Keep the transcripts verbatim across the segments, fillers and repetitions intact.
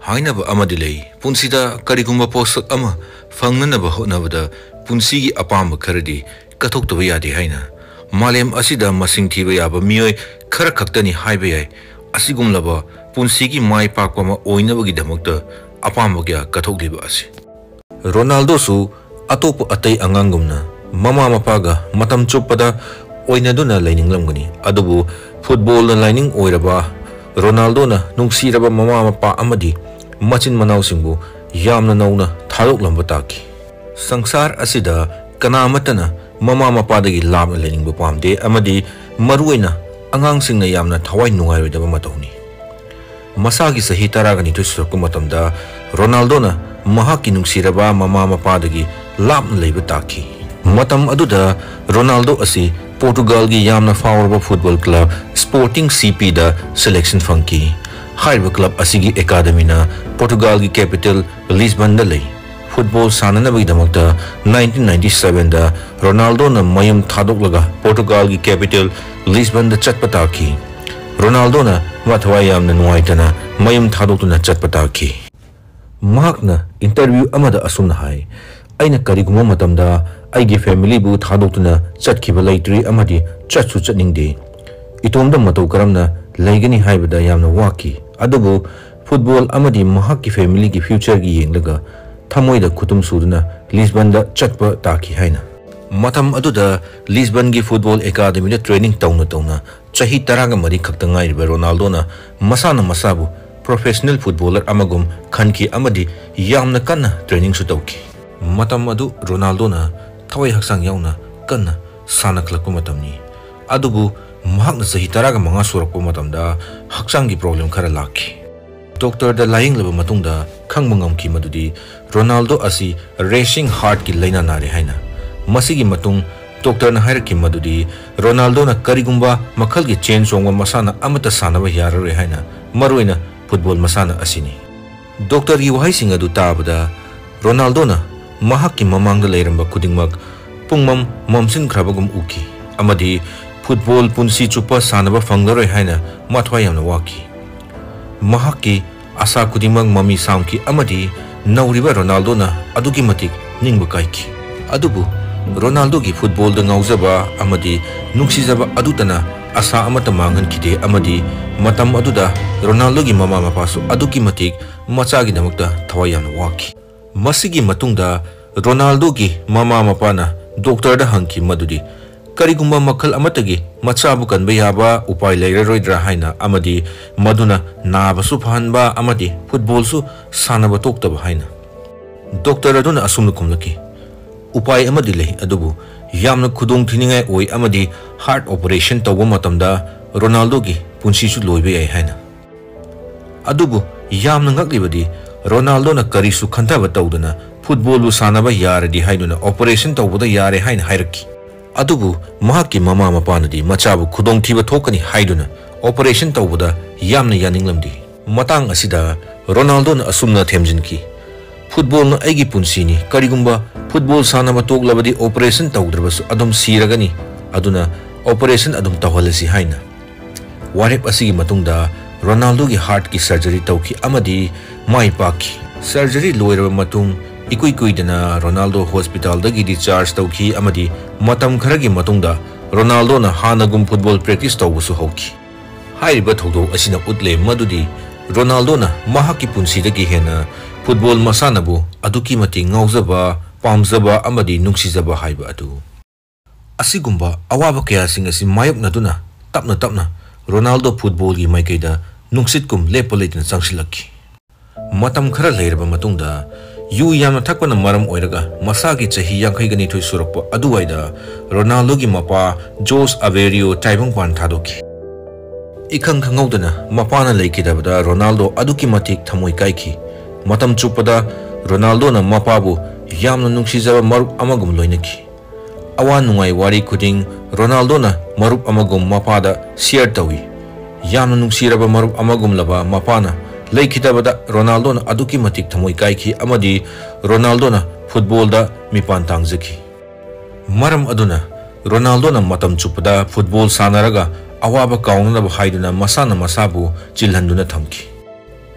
ꯍꯥꯏꯅꯕ ꯑꯃꯗꯤ ꯂꯩ, ꯄꯨꯟꯁꯤꯗ ꯀꯔꯤꯒꯨꯝꯕ ꯄꯣꯠꯁꯛ ꯑꯃ ꯐꯪꯅꯅꯕ ꯍꯣꯠꯅꯕꯗ ꯄꯨꯟꯁꯤꯒꯤ ꯑꯄꯥꯝꯕ ꯈꯔꯗꯤ ꯀꯠꯊꯣꯛꯇꯕ ꯌꯥꯗꯦ ꯍꯥꯏꯅ꯫ ꯃꯥꯂꯦꯝ ꯑꯁꯤꯗ ꯃꯁꯤꯡ ꯊꯤꯕ ꯌꯥꯕ ꯃꯤꯑꯣꯏ ꯈꯔ ꯈꯛꯇꯅꯤ ꯍꯥꯏꯕ ꯌꯥꯏ꯫ ꯑꯁꯤꯒꯨꯝꯂꯕ ꯄꯨꯟꯁꯤꯒꯤ ꯃꯥꯏ ꯄꯥꯛꯄ ꯑꯃ ꯑꯣꯏꯅꯕꯒꯤꯗꯃꯛꯇ ꯑꯄꯥꯝꯕ ꯀꯌꯥ ꯀꯠꯊꯣꯛꯂꯤꯕ ꯑꯁꯤ꯫ ꯔꯣꯅꯥꯜꯗꯣꯁꯨ ꯑꯇꯣꯞꯄ ꯑꯇꯩ ꯑꯉꯥꯡꯒꯨꯝꯅ ꯃꯃꯥ ꯃꯄꯥꯒ ꯃꯇꯝ ꯆꯨꯞꯄꯗ ꯑꯣꯏꯅꯗꯨꯅ ꯂꯩꯅꯤꯡꯂꯝꯒꯅꯤ꯫ ꯑꯗꯨꯕꯨ ꯐꯨꯠꯕꯣꯜꯅ ꯂꯥꯏꯅꯤꯡ ꯑꯣꯏꯔꯕ ꯔꯣꯅꯥꯜꯗꯣꯅ ꯅꯨꯡꯁꯤꯔꯕ ꯃꯃꯥ ꯃꯄꯥ ꯑꯃꯗꯤ ꯃꯆꯤꯟ ꯃꯅꯥꯎꯁꯤꯡꯕꯨ ꯌꯥꯝꯅ ꯅꯧꯅ ꯊꯥꯗꯣꯛꯂꯝꯕ ꯇꯥꯈꯤ꯫ ꯁꯪꯁꯥꯔ ꯑꯁꯤꯗ ꯀꯅꯥ ꯑꯃꯠꯇꯅ ꯃꯃꯥ ꯃꯄꯥꯗꯒꯤ ꯂꯥꯞꯅ ꯂꯩꯅꯤꯡꯕ ꯄꯥꯝꯗꯦ ꯑꯃꯗꯤ ꯃꯔꯨꯑꯣꯏꯅ ꯑꯉꯥꯡꯁꯤꯡꯅ ꯌꯥꯝꯅ ꯊꯋꯥꯏ ꯅꯨꯡꯉꯥꯏꯔꯣꯏꯗꯕ ꯃꯇꯧꯅꯤ꯫ ꯃꯁꯥꯒꯤ ꯆꯍꯤ ꯇꯔꯥꯒ ꯅꯤꯊꯣꯏ ꯁꯨꯔꯛꯄ ꯃꯇꯝꯗ ꯔꯣꯅꯥꯜꯗꯣꯅ ꯃꯍꯥꯛꯀꯤ ꯅꯨꯡꯁꯤꯔꯕ ꯃꯃꯥ ꯃꯄꯥꯗꯒꯤ ꯂꯥꯞꯅ ꯂꯩꯕ ꯇꯥꯈꯤ꯫ ꯃꯇꯝ ꯑꯗꯨꯗ ꯔꯣꯅꯥꯜꯗꯣ ꯑꯁꯤ ꯄꯣꯔꯇꯨꯒꯥꯜꯒꯤ ꯌꯥꯝꯅ ꯐꯥꯎꯔꯕ ꯐꯨꯠꯕꯣꯜ ꯀ꯭ꯂꯕ ꯁ꯭ꯄꯣꯔꯇꯤꯡ ꯁꯤ ꯄꯤꯗ ꯁꯦꯂꯦꯛꯁꯟ ꯐꯪꯈꯤ꯫ ꯍꯥꯏꯔꯤꯕ ꯀ꯭ꯂꯕ ꯑꯁꯤꯒꯤ ꯑꯦꯀꯥꯗꯃꯤꯅ ꯄꯣꯔꯇꯨꯒꯥꯜꯒꯤ ꯀꯦꯄꯤꯇꯦꯜ ꯂꯤꯁꯕꯟꯗ ꯂꯩ꯫ ꯐꯨꯠꯕꯣꯜ ꯁꯥꯟꯅꯅꯕꯒꯤꯗꯃꯛꯇ ꯅꯥꯏꯟꯇꯤꯟ ꯅꯥꯏꯟꯇꯤ ꯁꯚꯦꯟꯗ ꯔꯣꯅꯥꯜꯗꯣꯅ ꯃꯌꯨꯝ ꯊꯥꯗꯣꯛꯂꯒ ꯄꯣꯔꯇꯨꯒꯥꯜꯒꯤ ꯀꯦꯄꯤꯇꯦꯜ ꯂꯤꯁꯕꯟꯗ ꯆꯠꯄ ꯇꯥꯈꯤ꯫ ꯔꯣꯅꯥꯜꯗꯣꯅ ꯃꯊꯋꯥꯏ ꯌꯥꯝꯅ ꯅꯨꯡꯉꯥꯏꯇꯅ ꯃꯌꯨꯝ ꯊꯥꯗꯣꯛꯇꯨꯅ ꯆꯠꯄ ꯇꯥꯈꯤ꯫ ꯃꯍꯥꯛꯅ ꯏꯟꯇꯔꯚ꯭ꯌꯨ ꯑꯃꯗ ꯑꯁꯨꯝꯅ ꯍꯥꯏ, "ꯑꯩꯅ ꯀꯔꯤꯒꯨꯝꯕ ꯃꯇꯝꯗ ꯑꯩꯒꯤ ꯐꯦꯃꯤꯂꯤꯕꯨ ꯊꯥꯗꯣꯛꯇꯨꯅ ꯆꯠꯈꯤꯕ ꯂꯩꯇ꯭ꯔꯤ ꯑꯃꯗꯤ ꯆꯠꯁꯨ ꯆꯠꯅꯤꯡꯗꯦ꯫ ꯏꯇꯣꯝꯗ ꯃꯇꯧ ꯀꯔꯝꯅ ꯂꯩꯒꯅꯤ ꯍꯥꯏꯕꯗ ꯌꯥꯝꯅ ꯋꯥꯈꯤ꯫ ꯑꯗꯨꯕꯨ ꯐꯨꯠꯕꯣꯜ ꯑꯃꯗꯤ ꯃꯍꯥꯛꯀꯤ ꯐꯦꯃꯤꯂꯤꯒꯤ ꯐ꯭ꯌꯨꯆꯔꯒꯤ ꯌꯦꯡꯂꯒ ꯊꯃꯣꯏꯗ ꯈꯨꯇꯨꯝ ꯁꯨꯗꯨꯅ ꯂꯤꯁꯕꯟꯗ ꯆꯠꯄ ꯇꯥꯈꯤ" ꯍꯥꯏꯅ꯫ ꯃꯇꯝ ꯑꯗꯨꯗ ꯂꯤꯁꯕꯟꯒꯤ ꯐꯨꯠꯕꯣꯜ ꯑꯦꯀꯥꯗꯃꯤꯗ ꯇ꯭ꯔꯦꯅꯤꯡ ꯇꯧꯅ ꯇꯧꯅ ꯆꯍꯤ ꯇꯔꯥꯒ ꯃꯔꯤ ꯈꯛꯇ ꯉꯥꯏꯔꯤꯕ ꯔꯣꯅꯥꯜꯗꯣꯅ ꯃꯁꯥꯅ ꯃꯁꯥꯕꯨ ꯄ꯭ꯔꯣꯐꯦꯁꯅꯦꯜ ꯐꯨꯠꯕꯣꯂꯔ ꯑꯃꯒꯨꯝ ꯈꯟꯈꯤ ꯑꯃꯗꯤ ꯌꯥꯝꯅ ꯀꯟꯅ ꯇ꯭ꯔꯦꯅꯤꯡꯁꯨ ꯇꯧꯈꯤ꯫ ꯃꯇꯝ ꯑꯗꯨ ꯔꯣꯅꯥꯜꯗꯣꯅ ꯊꯋꯥꯏ ꯍꯛꯆꯥꯡ ꯌꯥꯎꯅ ꯀꯟꯅ ꯁꯥꯟꯅꯈꯠꯂꯛꯄ ꯃꯇꯝꯅꯤ꯫ ꯑꯗꯨꯕꯨ ꯃꯍꯥꯛꯅ ꯆꯍꯤ ꯇꯔꯥꯒ ꯃꯉꯥ ꯁꯨꯔꯛꯄ ꯃꯇꯝꯗ ꯍꯛꯆꯥꯡꯒꯤ ꯄ꯭ꯔꯣꯕ꯭ꯂꯦꯝ ꯈꯔ ꯂꯥꯛꯈꯤ꯫ ꯗꯣꯛꯇꯔꯗ ꯂꯥꯌꯦꯡꯂꯕ ꯃꯇꯨꯡꯗ ꯈꯪꯕ ꯉꯝꯈꯤ ꯃꯗꯨꯗꯤ ꯔꯣꯅꯥꯜꯗꯣ ꯑꯁꯤ ꯔꯦꯁꯤꯡ ꯍꯥꯔꯠꯀꯤ ꯂꯥꯏꯅꯥ ꯅꯥꯔꯦ ꯍꯥꯏꯅ꯫ ꯃꯁꯤꯒꯤ ꯃꯇꯨꯡ ꯗꯣꯛꯇꯔꯅ ꯍꯥꯏꯔꯛꯈꯤ ꯃꯗꯨꯗꯤ ꯔꯣꯅꯥꯜꯗꯣꯅ ꯀꯔꯤꯒꯨꯝꯕ ꯃꯈꯜꯒꯤ ꯆꯦꯟ ꯆꯣꯡꯕ ꯃꯁꯥꯟꯅ ꯑꯃꯠꯇ ꯁꯥꯟꯅꯕ ꯌꯥꯔꯔꯣꯏ ꯍꯥꯏꯅ, ꯃꯔꯨꯑꯣꯏꯅ ꯐꯨꯠꯕꯣꯜ ꯃꯁꯥꯟꯅ ꯑꯁꯤꯅꯤ꯫ ꯗꯣꯛꯇꯔꯒꯤ ꯋꯥꯍꯩꯁꯤꯡ ꯑꯗꯨ ꯇꯥꯕꯗ ꯔꯣꯅꯥꯜꯗꯣꯅ ꯃꯍꯥꯛꯀꯤ ꯃꯃꯥꯡꯗ ꯂꯩꯔꯝꯕ ꯈꯨꯗꯤꯡꯃꯛ ꯄꯨꯡꯃꯝ ꯃꯝꯁꯤꯟꯈ꯭ꯔꯕꯒꯨꯝ ꯎꯈꯤ ꯑꯃꯗꯤ ꯐꯨꯠꯕꯣꯜ ꯄꯨꯟꯁꯤ ꯆꯨꯞꯄ ꯁꯥꯟꯅꯕ ꯐꯪꯂꯔꯣꯏ ꯍꯥꯏꯅ ꯃꯊ꯭ꯋꯥꯏ ꯌꯥꯝꯅ ꯋꯥꯈꯤ꯫ ꯃꯍꯥꯛꯀꯤ ꯑꯁꯥ ꯈꯨꯗꯤꯡꯃꯛ ꯃꯃꯤ ꯁꯥꯝꯈꯤ ꯑꯃꯗꯤ ꯅꯧꯔꯤꯕ ꯔꯣꯅꯥꯜꯗꯣꯅ ꯑꯗꯨꯛꯀꯤ ꯃꯇꯤꯛ ꯅꯤꯡꯕ ꯀꯥꯏꯈꯤ꯫ ꯑꯗꯨꯕꯨ ꯔꯣꯅꯥꯜꯗꯣꯒꯤ ꯐꯨꯠꯕꯣꯜꯗ ꯉꯥꯎꯖꯕ ꯑꯃꯗꯤ ꯅꯨꯡꯁꯤꯖꯕ ꯑꯗꯨꯇꯅ ꯑꯁꯥ ꯑꯃꯠꯇ ꯃꯥꯡꯍꯟꯈꯤꯗꯦ ꯑꯃꯗꯤ ꯃꯇꯝ ꯑꯗꯨꯗ ꯔꯣꯅꯥꯜꯗꯣꯒꯤ ꯃꯃꯥ ꯃꯄꯥꯁꯨ ꯑꯗꯨꯛꯀꯤ ꯃꯇꯤꯛ ꯃꯆꯥꯒꯤꯗꯃꯛꯇ ꯊꯋꯥꯏ ꯌꯥꯝꯅ ꯋꯥꯈꯤ꯫ ꯃꯁꯤꯒꯤ ꯃꯇꯨꯡꯗ ꯔꯣꯅꯥꯜꯗꯣꯒꯤ ꯃꯃꯥ ꯃꯄꯥꯅ ꯗꯣꯛꯇꯔꯗ ꯍꯪꯈꯤ ꯃꯗꯨꯗꯤ ꯀꯔꯤꯒꯨꯝꯕ ꯃꯈꯜ ꯑꯃꯠꯇꯒꯤ ꯃꯆꯥꯕꯨ ꯀꯟꯕ ꯌꯥꯕ ꯎꯄꯥꯏ ꯂꯩꯔꯔꯣꯏꯗ꯭ꯔꯥ ꯍꯥꯏꯅ, ꯑꯃꯗꯤ ꯃꯗꯨꯅ ꯅꯥꯕꯁꯨ ꯐꯍꯟꯕ ꯑꯃꯗꯤ ꯐꯨꯠꯕꯣꯜꯁꯨ ꯁꯥꯟꯅꯕ ꯇꯣꯛꯇꯕ ꯍꯥꯏꯅ꯫ ꯗꯣꯛꯇꯔ ꯑꯗꯨꯅ ꯑꯁꯨꯝꯅ ꯈꯨꯝꯂꯛꯈꯤ, "ꯎꯄꯥꯏ ꯑꯃꯗꯤ ꯂꯩ, ꯑꯗꯨꯕꯨ ꯌꯥꯝꯅ ꯈꯨꯗꯣꯡꯊꯤꯅꯤꯡꯉꯥꯏ ꯑꯣꯏ ꯑꯃꯗꯤ ꯍꯥꯔꯠ ꯑꯣꯄꯔꯦꯁꯟ ꯇꯧꯕ ꯃꯇꯝꯗ ꯔꯣꯅꯥꯜꯗꯣꯒꯤ ꯄꯨꯟꯁꯤꯁꯨ ꯂꯣꯏꯕ ꯌꯥꯏ" ꯍꯥꯏꯅ꯫ ꯑꯗꯨꯕꯨ ꯌꯥꯝꯅ ꯉꯛꯂꯤꯕꯗꯤ ꯔꯣꯅꯥꯜꯗꯣꯅ ꯀꯔꯤꯁꯨ ꯈꯟꯊꯕ ꯇꯧꯗꯅ ꯐꯨꯠꯕꯣꯜꯕꯨ ꯁꯥꯟꯅꯕ ꯌꯥꯔꯗꯤ ꯍꯥꯏꯗꯨꯅ ꯑꯣꯄꯔꯦꯁꯟ ꯇꯧꯕꯗ ꯌꯥꯔꯦ ꯍꯥꯏꯅ ꯍꯥꯏꯔꯛꯈꯤ꯫ ꯑꯗꯨꯕꯨ ꯃꯍꯥꯛꯀꯤ ꯃꯃꯥ ꯃꯄꯥꯅꯗꯤ ꯃꯆꯥꯕꯨ ꯈꯨꯗꯣꯡꯊꯤꯕ ꯊꯣꯛꯀꯅꯤ ꯍꯥꯏꯗꯨꯅ ꯑꯣꯄꯔꯦꯁꯟ ꯇꯧꯕꯗ ꯌꯥꯝꯅ ꯌꯥꯅꯤꯡꯂꯝꯗꯦ꯫ ꯃꯇꯥꯡ ꯑꯁꯤꯗ ꯔꯣꯅꯥꯜꯗꯣꯅ ꯑꯁꯨꯝꯅ ꯊꯦꯝꯖꯤꯟꯈꯤ, "ꯐꯨꯠꯕꯣꯜꯅ ꯑꯩꯒꯤ ꯄꯨꯟꯁꯤꯅꯤ꯫ ꯀꯔꯤꯒꯨꯝꯕ ꯐꯨꯠꯕꯣꯜ ꯁꯥꯟꯅꯕ ꯇꯣꯛꯂꯕꯗꯤ ꯑꯣꯄꯔꯦꯁꯟ ꯇꯧꯗ꯭ꯔꯕꯁꯨ ꯑꯗꯨꯝ ꯁꯤꯔꯒꯅꯤ꯫ ꯑꯗꯨꯅ ꯑꯣꯄꯔꯦꯁꯟ ꯑꯗꯨꯝ ꯇꯧꯍꯜꯂꯁꯤ" ꯍꯥꯏꯅ꯫ ꯋꯥꯔꯦꯞ ꯑꯁꯤꯒꯤ ꯃꯇꯨꯡꯗ ꯔꯣꯅꯥꯜꯗꯣꯒꯤ ꯍꯥꯔꯠꯀꯤ ꯁꯔꯖꯔꯤ ꯇꯧꯈꯤ ꯑꯃꯗꯤ ꯃꯥꯏ ꯄꯥꯛꯈꯤ꯫ ꯁꯔꯖꯔꯤ ꯂꯣꯏꯔꯕ ꯃꯇꯨꯡ ꯏꯀꯨꯏ ꯀꯨꯏꯗꯅ ꯔꯣꯅꯥꯜꯗꯣ ꯍꯣꯁꯄꯤꯇꯥꯜꯗꯒꯤ ꯗꯤꯁꯆꯥꯔꯖ ꯇꯧꯈꯤ ꯑꯃꯗꯤ ꯃꯇꯝ ꯈꯔꯒꯤ ꯃꯇꯨꯡꯗ ꯔꯣꯅꯥꯜꯗꯣꯅ ꯍꯥꯟꯅꯒꯨꯝ ꯐꯨꯠꯕꯣꯜ ꯄ꯭ꯔꯦꯛꯇꯤꯁ ꯇꯧꯕꯁꯨ ꯍꯧꯈꯤ꯫ ꯍꯥꯏꯔꯤꯕ ꯊꯧꯗꯣꯛ ꯑꯁꯤꯅ ꯎꯠꯂꯦ ꯃꯗꯨꯗꯤ ꯔꯣꯅꯥꯜꯗꯣꯅ ꯃꯍꯥꯛꯀꯤ ꯄꯨꯟꯁꯤꯗꯒꯤ ꯍꯦꯟꯅ ꯐꯨꯠꯕꯣꯜ ꯃꯁꯥꯟꯅꯕꯨ ꯑꯗꯨꯛꯀꯤ ꯃꯇꯤꯛ ꯉꯥꯎꯖꯕ, ꯄꯥꯝꯖꯕ ꯑꯃꯗꯤ ꯅꯨꯡꯁꯤꯖꯕ ꯍꯥꯏꯕ ꯑꯗꯨ꯫ ꯑꯁꯤꯒꯨꯝꯕ ꯑꯋꯥꯕ ꯀꯌꯥꯁꯤꯡ ꯑꯁꯤ ꯃꯥꯌꯣꯛꯅꯗꯨꯅ ꯇꯞꯅ ꯇꯞꯅ ꯔꯣꯅꯥꯜꯗꯣ ꯐꯨꯠꯕꯣꯜꯒꯤ ꯃꯥꯏꯀꯩꯗ ꯅꯨꯡꯁꯤꯠꯀꯨꯝ ꯂꯦꯞꯄ ꯂꯩꯇꯅ ꯆꯪꯁꯤꯜꯂꯛꯈꯤ꯫ ꯃꯇꯝ ꯈꯔ ꯂꯩꯔꯕ ꯃꯇꯨꯡꯗ ꯌꯨ ꯌꯥꯝꯅ ꯊꯛꯄꯅ ꯃꯔꯝ ꯑꯣꯏꯔꯒ ꯃꯁꯥꯒꯤ ꯆꯍꯤ ꯌꯥꯡꯈꯩꯒ ꯅꯤꯊꯣꯏ ꯁꯨꯔꯛꯄ ꯑꯗꯨꯋꯥꯏꯗ ꯔꯣꯅꯥꯜꯗꯣꯒꯤ ꯃꯄꯥ ꯖꯣꯁ ꯑꯕꯦꯔꯤꯌꯣ ꯇꯥꯏꯕꯪꯄꯥꯟ ꯊꯥꯗꯣꯛꯈꯤ꯫ ꯏꯈꯪ ꯈꯪꯍꯧꯗꯅ ꯃꯄꯥꯅ ꯂꯩꯈꯤꯗꯕꯗ ꯔꯣꯅꯥꯜꯗꯣ ꯑꯗꯨꯛꯀꯤ ꯃꯇꯤꯛ ꯊꯃꯣꯏ ꯀꯥꯏꯈꯤ꯫ ꯃꯇꯝ ꯆꯨꯞꯄꯗ ꯔꯣꯅꯥꯜꯗꯣꯅ ꯃꯄꯥꯕꯨ ꯌꯥꯝꯅ ꯅꯨꯡꯁꯤꯖꯕ ꯃꯔꯨꯞ ꯑꯃꯒꯨꯝ ꯂꯣꯏꯅꯈꯤ꯫ ꯑꯋꯥ ꯅꯨꯡꯉꯥꯏ ꯋꯥꯔꯤ ꯈꯨꯗꯤꯡ ꯔꯣꯅꯥꯜꯗꯣꯅ ꯃꯔꯨꯞ ꯑꯃꯒꯨꯝ ꯃꯄꯥꯗ ꯁꯤꯌꯔ ꯇꯧꯏ꯫ ꯌꯥꯝꯅ ꯅꯨꯡꯁꯤꯔꯕ ꯃꯔꯨꯞ ꯑꯃꯒꯨꯝꯂꯕ ꯃꯄꯥꯅ ꯂꯩꯈꯤꯗꯕꯗ ꯔꯣꯅꯥꯜꯗꯣꯅ ꯑꯗꯨꯛꯀꯤ ꯃꯇꯤꯛ ꯊꯃꯣꯏ ꯀꯥꯏꯈꯤ ꯑꯃꯗꯤ ꯔꯣꯅꯥꯜꯗꯣꯅ ꯐꯨꯠꯕꯣꯜꯗ ꯃꯤꯄꯥꯟ ꯇꯥꯡꯖꯈꯤ꯫ ꯃꯔꯝ ꯑꯗꯨꯅ ꯔꯣꯅꯥꯜꯗꯣꯅ ꯃꯇꯝ ꯆꯨꯞꯄꯗ ꯐꯨꯠꯕꯣꯜ ꯁꯥꯟꯅꯔꯒ ꯑꯋꯥꯕ ꯀꯥꯎꯅꯅꯕ ꯍꯥꯏꯗꯨꯅ ꯃꯁꯥꯅ ꯃꯁꯥꯕꯨ ꯆꯤꯜꯍꯟꯗꯨꯅ ꯊꯝꯈꯤ꯫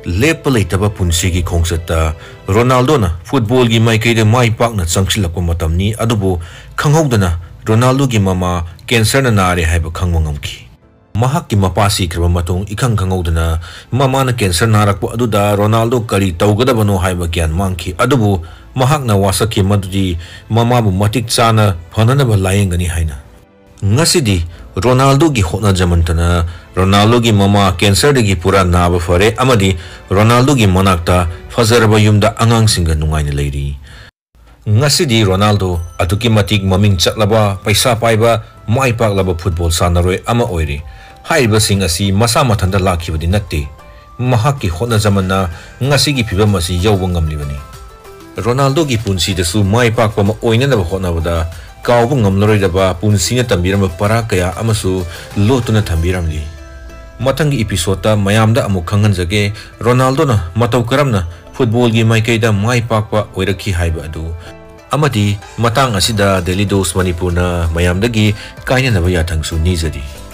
ꯂꯦꯞꯄ ꯂꯩꯇꯕ ꯄꯨꯟꯁꯤꯒꯤ ꯈꯣꯡꯆꯠꯇ ꯔꯣꯅꯥꯜꯗꯣꯅ ꯐꯨꯠꯕꯣꯜꯒꯤ ꯃꯥꯏꯀꯩꯗ ꯃꯥꯏ ꯄꯥꯛꯅ ꯆꯪꯁꯤꯜꯂꯛꯄ ꯃꯇꯝꯅꯤ꯫ ꯑꯗꯨꯕꯨ ꯈꯪꯍꯧꯗꯅ ꯔꯣꯅꯥꯜꯗꯣꯒꯤ ꯃꯃꯥ ꯀꯦꯟꯁꯔꯅ ꯅꯥꯔꯦ ꯍꯥꯏꯕ ꯈꯪꯕ ꯉꯝꯈꯤ꯫ ꯃꯍꯥꯛꯀꯤ ꯃꯄꯥ ꯁꯤꯈ꯭ꯔꯕ ꯃꯇꯨꯡ ꯏꯈꯪ ꯈꯪꯍꯧꯗꯅ ꯃꯃꯥꯅ ꯀꯦꯟꯁꯔ ꯅꯥꯔꯛꯄ ꯑꯗꯨꯗ ꯔꯣꯅꯥꯜꯗꯣ ꯀꯔꯤ ꯇꯧꯒꯗꯕꯅꯣ ꯍꯥꯏꯕ ꯒ꯭ꯌꯥꯟ ꯃꯥꯡꯈꯤ꯫ ꯑꯗꯨꯕꯨ ꯃꯍꯥꯛꯅ ꯋꯥꯁꯛꯈꯤ ꯃꯗꯨꯗꯤ ꯃꯃꯥꯕꯨ ꯃꯇꯤꯛ ꯆꯥꯅ ꯐꯅꯅꯕ ꯂꯥꯌꯦꯡꯒꯅꯤ ꯍꯥꯏꯅ꯫ ꯉꯁꯤꯗꯤ ꯔꯣꯅꯥꯜꯗꯣꯒꯤ ꯍꯣꯠꯅꯖꯃꯟꯇꯅ ꯔꯣꯅꯥꯜꯗꯣꯒꯤ ꯃꯃꯥ ꯀꯦꯟꯁꯔꯗꯒꯤ ꯄꯨꯔꯥ ꯅꯥꯕ ꯐꯔꯦ ꯑꯃꯗꯤ ꯔꯣꯅꯥꯜꯗꯣꯒꯤ ꯃꯅꯥꯛꯇ ꯐꯖꯔꯕ ꯌꯨꯝꯗ ꯑꯉꯥꯡꯁꯤꯡꯒ ꯅꯨꯡꯉꯥꯏꯅ ꯂꯩꯔꯤ꯫ ꯉꯁꯤꯗꯤ ꯔꯣꯅꯥꯜꯗꯣ ꯑꯗꯨꯛꯀꯤ ꯃꯇꯤꯛ ꯃꯃꯤꯡ ꯆꯠꯂꯕ, ꯄꯩꯁꯥ ꯄꯥꯏꯕ, ꯃꯥꯏ ꯄꯥꯛꯂꯕ ꯐꯨꯠꯕꯣꯜ ꯁꯥꯟꯅꯔꯣꯏ ꯑꯃ ꯑꯣꯏꯔꯦ꯫ ꯍꯥꯏꯔꯤꯕꯁꯤꯡ ꯑꯁꯤ ꯃꯁꯥ ꯃꯊꯟꯇ ꯂꯥꯛꯈꯤꯕꯗꯤ ꯅꯠꯇꯦ꯫ ꯃꯍꯥꯛꯀꯤ ꯍꯣꯠꯅꯖꯃꯟꯅ ꯉꯁꯤꯒꯤ ꯐꯤꯚꯝ ꯑꯁꯤ ꯌꯧꯕ ꯉꯝꯂꯤꯕꯅꯤ꯫ ꯔꯣꯅꯥꯜꯗꯣꯒꯤ ꯄꯨꯟꯁꯤꯗꯁꯨ ꯃꯥꯏ ꯄꯥꯛꯄ ꯑꯃ ꯑꯣꯏꯅꯅꯕ ꯍꯣꯠꯅꯕꯗ ꯀꯥꯎꯕ ꯉꯝꯂꯔꯣꯏꯗꯕ ꯄꯨꯟꯁꯤꯅ ꯇꯝꯕꯤꯔꯝꯕ ꯄꯔꯥ ꯀꯌꯥ ꯑꯃꯁꯨ ꯂꯣꯠꯇꯨꯅ ꯊꯝꯕꯤꯔꯝꯂꯤ꯫ ꯃꯊꯪꯒꯤ episodeꯇ ꯃꯌꯥꯝꯗ ꯑꯃꯨꯛ ꯈꯪꯍꯟꯖꯒꯦ, ꯔꯣꯅꯥꯜꯗꯣꯅ ꯃꯇꯧ ꯀꯔꯝꯅ ꯐꯨꯠꯕꯣꯜꯒꯤ ꯃꯥꯏꯀꯩꯗ ꯃꯥꯏ ꯄꯥꯛꯄ ꯑꯣꯏꯔꯛꯈꯤ ꯍꯥꯏꯕ ꯑꯗꯨ꯫ ꯑꯃꯗꯤ ꯃꯇꯥꯡ ꯑꯁꯤꯗ Daily Dose ꯃꯅꯤꯄꯨꯔꯅ ꯃꯌꯥꯝꯗꯒꯤ ꯀꯥꯏꯅꯅꯕ ꯌꯥꯊꯪꯁꯨ ꯅꯤꯖꯔꯤ꯫